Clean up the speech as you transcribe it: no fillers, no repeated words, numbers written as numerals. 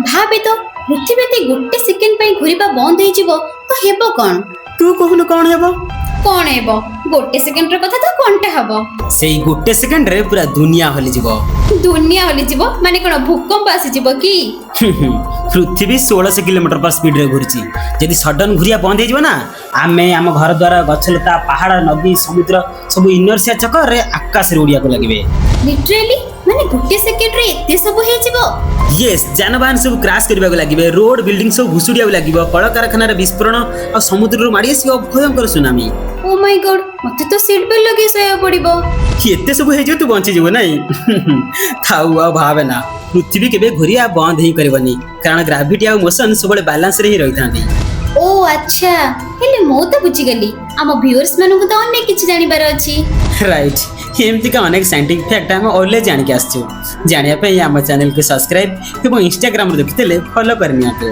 ଭାବେ ତ, ପୃଥିବୀ ଯଦି ଗୋଟେ ସେକେଣ୍ଡ ପାଇଁ ଘୁରିବା ବନ୍ଦ ହେଇଯିବ ତ ହେବ କଣ? ତୁ କହୁନୁ, କଣ ହେବ? କଣ ହେବ? ଗୋଟେ ସେକେଣ୍ଡର କଥା ତ କଣଟା ହବ? ସେଇ ଗୋଟେ ସେକେଣ୍ଡରେ ପୁରା ଦୁନିଆ ହଲିଯିବ। ଦୁନିଆ ହଲିଯିବ ମାନେ କଣ, ଭୂକମ୍ପ ଆସିଯିବ କି? ହୁଁ ହୁଁ, ପୃଥିବୀ 1600 କିଲୋମିଟର ପର ସ୍ପିଡରେ ଘୁରୁଛି। ଯଦି ସଡନ ଘୁରିବା ବନ୍ଦ ହେଇଯିବ ନା, ଆମେ, ଆମ ଘର ଦ୍ୱାର, ଗଛଲତା, ପାହାଡ଼, ନଦୀ, ସମୁଦ୍ର ସବୁ ଇନର୍ସିଆ ଚକରରେ ଆକାଶରେ ଉଡ଼ିବାକୁ ଲାଗିବେ। ଲିଟରାଲି? ମାନେ ଗୋଟେ ସେକେଣ୍ଡରେ ଏତେ ସବୁ ହେଇଯିବ? ୟେସ୍, ଯାନବାହନ ସବୁ କ୍ରାସ୍ କରିବାକୁ ଲାଗିବେ, ରୋଡ, ବିଲ୍ଡିଂ ସବୁ ଭୁଶୁଡ଼ିବାକୁ ଲାଗିବ, କଳକାରଖାନାର ବିସ୍ଫୋରଣ ଆଉ ସମୁଦ୍ରରୁ ମାଡ଼ି ଆସିବ ଭୟଙ୍କର ସୁନାମି। ଓ ମାଇ ଗଡ୍, ମତେ ତ ସିଟ୍ ବେଲ୍ଟ ଲଗେଇ ଶୋଇବାକୁ ପଡିବ। ଏତେ ସବୁ ହେଇଯିବ, ତୁ ବଞ୍ଚିଯିବୁ ନାଇଁ? ଥାଉ, ଆଉ ଭାବେ ନା। ପୃଥିବୀ କେବେ ଘୁରିବା ବନ୍ଦ ହିଁ କରିବନି, କାରଣ ଗ୍ରାଭିଟି ଆଉ ମୋସନ ସବୁବେଳେ ବାଲାନ୍ସରେ ହିଁ ରହିଥାନ୍ତି। ଓ ଆଚ୍ଛା, ହେଲେ ମୁଁ ତ ବୁଝିଗଲି, ଆମ ଭିଉଅର୍ସ ମାନଙ୍କୁ ତ ଅନେକ କିଛି ଜାଣିବାର ଅଛି। ରାଇଟ୍, ଏମିତିକା ଅନେକ ସାଇଣ୍ଟିଫିକ୍ ଫ୍ୟାକ୍ଟ ଆମେ ଅଲୱେଜ୍ ଜାଣିକି ଆସିଛୁ। ଜାଣିବା ପାଇଁ ଆମ ଚ୍ୟାନେଲକୁ ସବସ୍କ୍ରାଇବ୍ ଏବଂ ଇନଷ୍ଟାଗ୍ରାମରେ ଦେଖିଥିଲେ ଫଲୋ କରିନିଅନ୍ତୁ।